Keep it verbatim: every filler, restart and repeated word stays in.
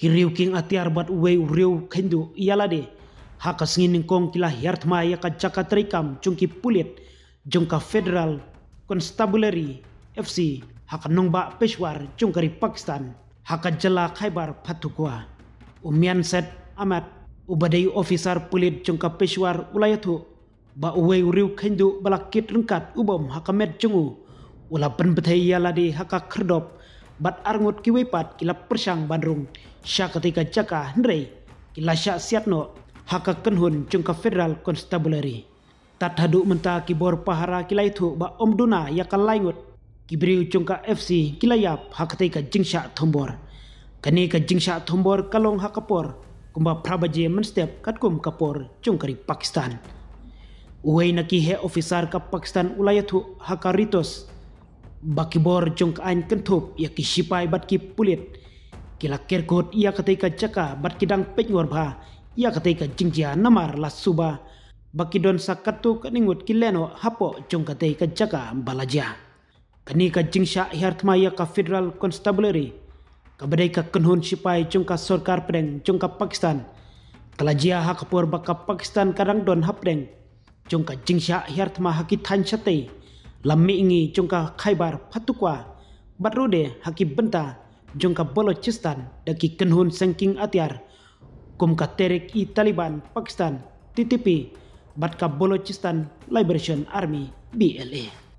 Ki riew kieng atiar bad uwei u riew kheiñduh ïalade ha ka sngi nyngkong ki la hiar thma ïa ka jaka treikam jong ki pulit jong ka Federal Constabulary F C ha ka nongbah Peshawar jong ka ri Pakistan, ha ka jylla Khyber Pakhtunkhwa. U Mian Said Ahmed, uba dei u officer pulit jong ka Peshawar, u la ïathuh ba uwei u riew kheiñduh ba la kit ryngkat u bom ha ka met jong u, u la pynbthei ïalade ha ka khyrdop bad arngut kiwei pat ki la pyrshang ban rung sha katei ka jaka, hynrei ki la shah siat noh ha ka kynhun jong ka Federal Constabulary. Tad haduh mynta ki bor pahara ki la ïathuh ba ym duna ïa ka lai ngut ki briew jong ka F C ki la ïap ha katei ka jingshah thombor. Kane ka jingshah thombor ka long ha ka por kumba phra baje mynstep katkum ka por jong ka ri Pakistan. Uwei na ki heh officer ka Pakistan u la ïathuh ha ka Reuters ba ki bor jong ka aiñ kynthup ïa ki shipai bad ki pulit ki la kerkut ïa katei ka jaka bad ki dang peitngor bha ïa katei ka jingjia, namar la suba ba ki don sa katto katne ngut ki lehnoh hapoh jong katei ka jaka ba la jia. Kane ka jingshah hiar thma ïa ka Federal Constabulary, kaba dei ka kynhun shipai jong ka sorkar pdeng jong ka Pakistan, ka la jia ha ka por ba ka Pakistan ka dang don hapdeng jong ka jingshah hiar thma ha ki thaiñ shatei lam mihngi jong ka Khyber Pakhtunkhwa bad ruh de ha ki bynta jong ka Balochistan da ki kynhun seng kieng atiar kum ka Tehrik-i-Taliban Pakistan, T T P, bad ka Balochistan Liberation Army, B L A.